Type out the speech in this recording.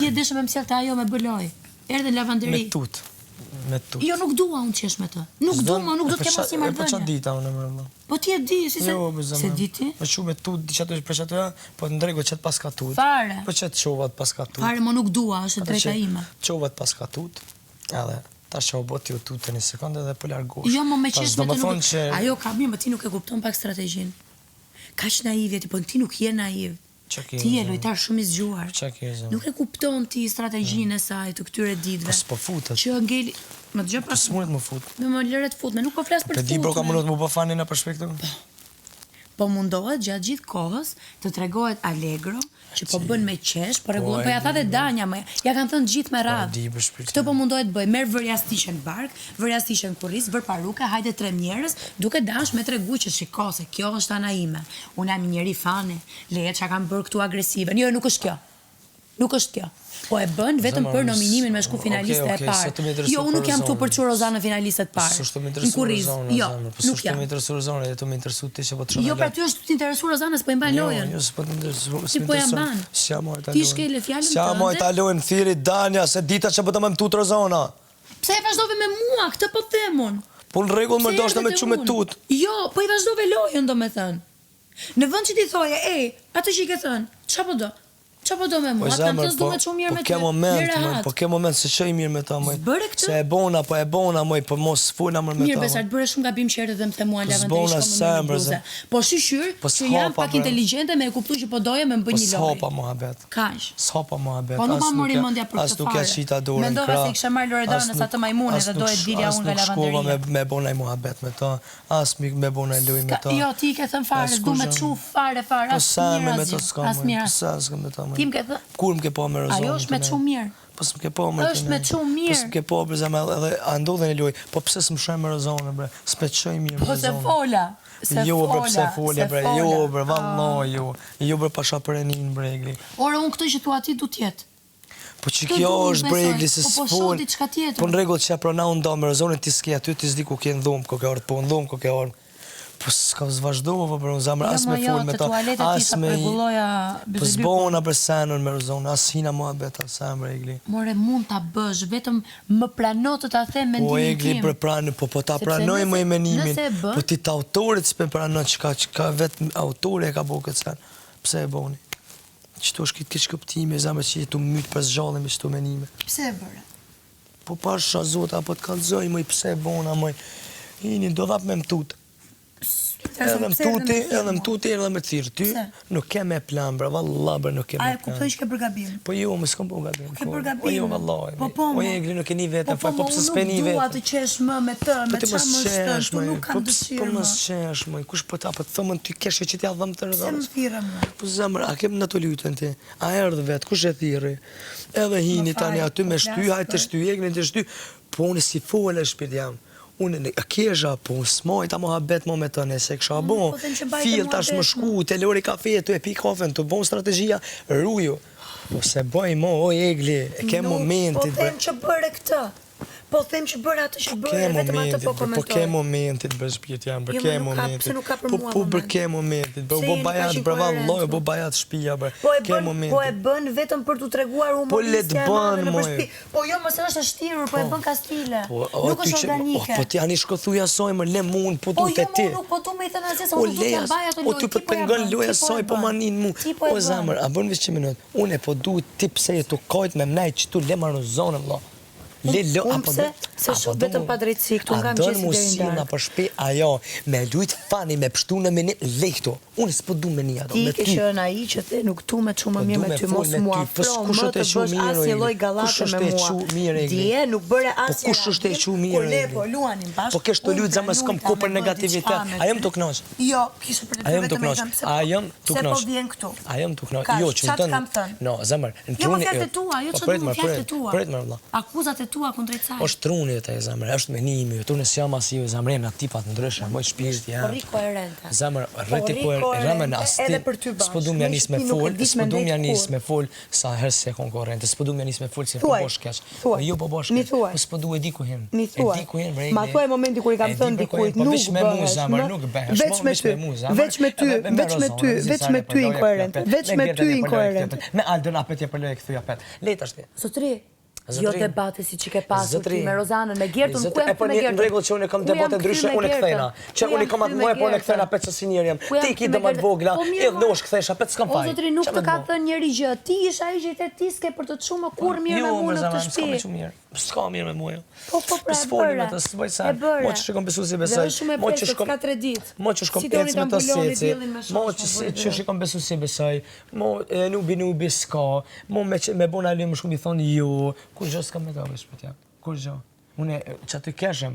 Ti e deshe me më sjell te ajo me bë lojë. Erdhe në lavanderi. Me tut. Me tut. Jo, nuk dua unë të qesh me të. Nuk dua, më nuk do të kem asnjë marrëdhënie. Po ça dita unë më vëlla. Po ti e di, si se. Jo, më zemër. S'e di ti? Po çu me tut, di çato për çato ja, po në rregull çet paska tut. Fare. Po çet çova të paska tut. Fare, mo nuk dua, është e drejta ime. Çova të paska tut. Edhe tash që u bë ti u tute një sekondë dhe po largohesh. Jo, mo me qesh me të nuk. Që... Ajo ka mirë, mo ti nuk e kupton pak strategjinë. Kaq naiv je ti, po ti nuk je naiv. Ti je lojtar shumë i zgjuar. Nuk e kupton ti strategjinë e saj të këtyre ditëve. Po s'po futet. Që ngeli, më dëgjo pak. Po s'mundet më fut. Më më lëre të futme, nuk po flas për të futme. Po di bro ka mundet mu bë funny nëpër shpi këtu? Po. Po mundohet gjatë gjithë kohës të tregohet allegro, që po bën me qesh, po rregullon, po ja tha dhe Danja më, ja kanë thënë gjithë me radhë. Këtë po mundohet të bëjë, merr vër jastiqe në bark, vër jastiqe në kurriz, vër paruke, hajde tremb njerëz, duke dash me tregu që shiko se kjo është ana ime. Unë jam një njeri funny, leje ça kam bërë këtu agresive. Jo, nuk është kjo. Nuk është kjo. Po e bën vetëm për nominimin me shku finaliste e parë. Jo, unë nuk jam këtu për të çu Rozanën finaliste të parë. Në kurriz. Jo, po nuk jam. Jo, pra ty është të interesu Rozana, s'po i mban lojën. Jo, s'po të interesu. Ti po ja mban. Ti shkele fjalën tënde. S'ja maj ta lojën, thirri Danja, se dita që po të më tut Rozana. Pse e vazhdove me mua, këtë po them unë. Po në rregull më dashtë me çu me tut. Jo, po i vazhdove lojën domethënë. Në vend që ti thoje, ej, atë që i ke thënë, ça po do? Ça po do me mua? Atë kam thënë s'du me çu mirë me ty. Po ke moment, moj, po ke moment se çoj mirë me ta, moj. S'bëre këtë? Se e bona, po e bona, moj, po mos fola më me ta. Mirë, Besart, bëre shumë gabim që erdhe dhe më the mua në lavanderi shko më merr një bluze. Po shyqyr po që jam pak inteligjente me e kuptu që po doje me më bë po një lojë. Po s'hapa muhabet. Kaq. S'hapa muhabet. Po nuk ma mori mendja për këtë fare. Mendova se i kisha marrë Loredanës atë majmunin dhe doje të dilja unë nga lavanderia. As nuk shkova me bo naj muhabet me ta. As mi me bo naj lojë me ta. Jo, ti i ke thënë fare, s'du me çu fare fare, po as mirë me të s'kam. As mirë. Po sa s'kam me ta. Ti më ke thënë. Kur më ke pa me Rozanën? Ajo është me çu mirë. Po s'më ke pa me Është me çu mirë. Po s'më ke pa bre zemër edhe a ndodhi në lojë. Po pse s'më sheh me Rozanën bre? S'pe çoj mirë me Rozanën. Po se fola. Se jo bre pse fola bre. Jo bre vallahi jo. Jo bre pasha për Enin bre Egli. Ore unë këtë që thua ti du të jetë. Po që kjo është bre Egli se po, po s'fol. Po diçka tjetër. Po në rregull që e prona unë do me Rozanën ti s'ke aty ti s'di ku ke në dhomë, ku ke ardhur po në dhomë ku ke ardhur. Po s'ka s'vazhdova për unë zemër, jo, as me jo, fol me ta, as me Po s'bona për senën me Rozanën, as hina muhabet as sen bre Egli. More mund ta bësh, vetëm më prano të ta them mendimin tim. Po Egli për pranë, po po ta pranoj më menimin. Po ti të autorit s'pe pranon çka çka vetë autori e ka bo këtë sen. Pse e boni? Qëto është këtë keqkuptimi, zemër që je tu myt për zgjallë me qëto menime. Pse e bëre? Po pasha Zot, apo të kallzoj moj pse e bona moj. Hini do vap me më tut. Edhe më tuti, edhe më tuti, edhe më thirr ty. Nuk ke me plan, bre, valla bre, nuk ke me plan. A e kuptoj që ke bërë gabim? Po jo, më s'kam bërë gabim. Po ke bërë gabim. Po jo, valla. Po po. Po Egli nuk e ni veten, po, po pse s'pe ni veten? Po dua të qesh më me të, me çfarë më është, tu nuk kam dëshirë. Po mos qesh më, kush po ta po të thëmën ty kesh që t'ja dhëm të Pse më thirre mua? Po zemër, a kem në të lutën ti? A erdh vet, kush e thirri? Edhe hini tani aty me shty, hajde të shty, Eglin të shty. Po unë si folë shpirt jam. Unë në kesha, po unë s'majta muhabet mo me të, nëse kisha bo. Po them që bajte Fill tash më shku te Lori kafe, tu e pi kafen, tu bon strategjia, ruju. Po se bëj mo, o Egli, e ke momentit. Nuk po them që bëre këtë. Po them që bëre atë që po bëre, vetëm atë po komentoj. Po ke momentit bre shpirt jam, bre jo, ke momentit. Pse nuk ka për po, mua Po bre ke momentit, bre u bo bajat, bre vallahi, u bo bajat shtëpia bre. Po e bën, po e bën vetëm për t'u treguar Po le të bën, moj. Po jo, mos është e shtirur, po e bën kastile. Po, nuk është organike. Po ti ani shko thuja asaj, më le mua, po du te ti. Po jo, nuk po du me i thënë asgjë, se unë nuk do t'ja mbaj atë lojë. O ty po të pengon loja saj, po ma nin mu. O zemër, a bën veç një minutë. Unë po du ti pse je tu kajt me mnajt qëtu le ma Rozanën vëlla. Le lo apo do. Se shoh vetëm padrejtësi këtu nga mëngjesi deri në darkë. A don mu shtëpi ajo me lujt funny me pshtu në meni le këtu. Unë s'po du me një ato me ty. Ti ke qenë ai që the nuk du me çu më po mirë me ty mos mu po afro më të bësh asnjë lloj gallate me mua. Dje nuk bëre po asnjë. Po kush është e çu mirë? Kur ne po luanim bashkë. Po kesh të lut zemër s'kam kohë për negativitet. A jam tu kënaq? Jo, kisha për të vetëm e them pse. A jam tu kënaq? Se po vjen këtu. A jam tu kënaq? Jo, që të No, zemër, në trunin. Jo, po fjalët e tua, jo po çfarë do fjalët e tua. Prit më vëlla. Akuzat e tua kundrejt saj. Është truni. unë jetë e zemër, është menimi, jetë unë s'jam as ju zemër, jam tipa të ndryshëm, moj shpirt jam. Po rri koherente. Zemër, rri ti po koherente, në as ti. Edhe për ty bashkë. S'po du m'ja nis me fol, s'po du m'ja nis me fol, sa herë s'e kon koherente, s'po du m'ja nis me fol se po bosh keq. Po jo po bosh keq. Po s'po du e di ku hin. E di ku hin, Ma thuaj momenti kur i kam thënë dikujt po nuk me mu zemër, nuk bëhesh. Veç me ty, veç me ty, veç me ty, veç me ty inkoherente, veç me ty inkoherente. Me Aldon apet je përlojë kthy apet. Le tash ti. Zotri, Jo debate si që ke pasur ti me Rozanën, me Gertën, ku jam po me Gertën? Në rregull që unë kam debate ndryshe, unë kthejna. Që unë kam atë më po unë kthejna apet se si njeri jam. Ti ki do më të vogla, po edhe në kthesh apet s'kam faj. O zotri, nuk të ka thënë njeri gjë. Ti ish ai që the ti s'ke për të çu më kurrë mirë me mua në këtë shtëpi. Jo, mirë. S'ka mirë me mua. Po po pra, e bëre. S'bëj sa. Mo që shikon besu si besoj. Mo që shkon ka tre ditë. Mo që shkon ec me të seci. Mo që që shikon besu si besoj. Mo nubi nubi s'ka. Mo me me bona lë më shumë i thonë jo. Kurgjë s'ka me ta vesh për Kurgjë. Unë që aty keshëm.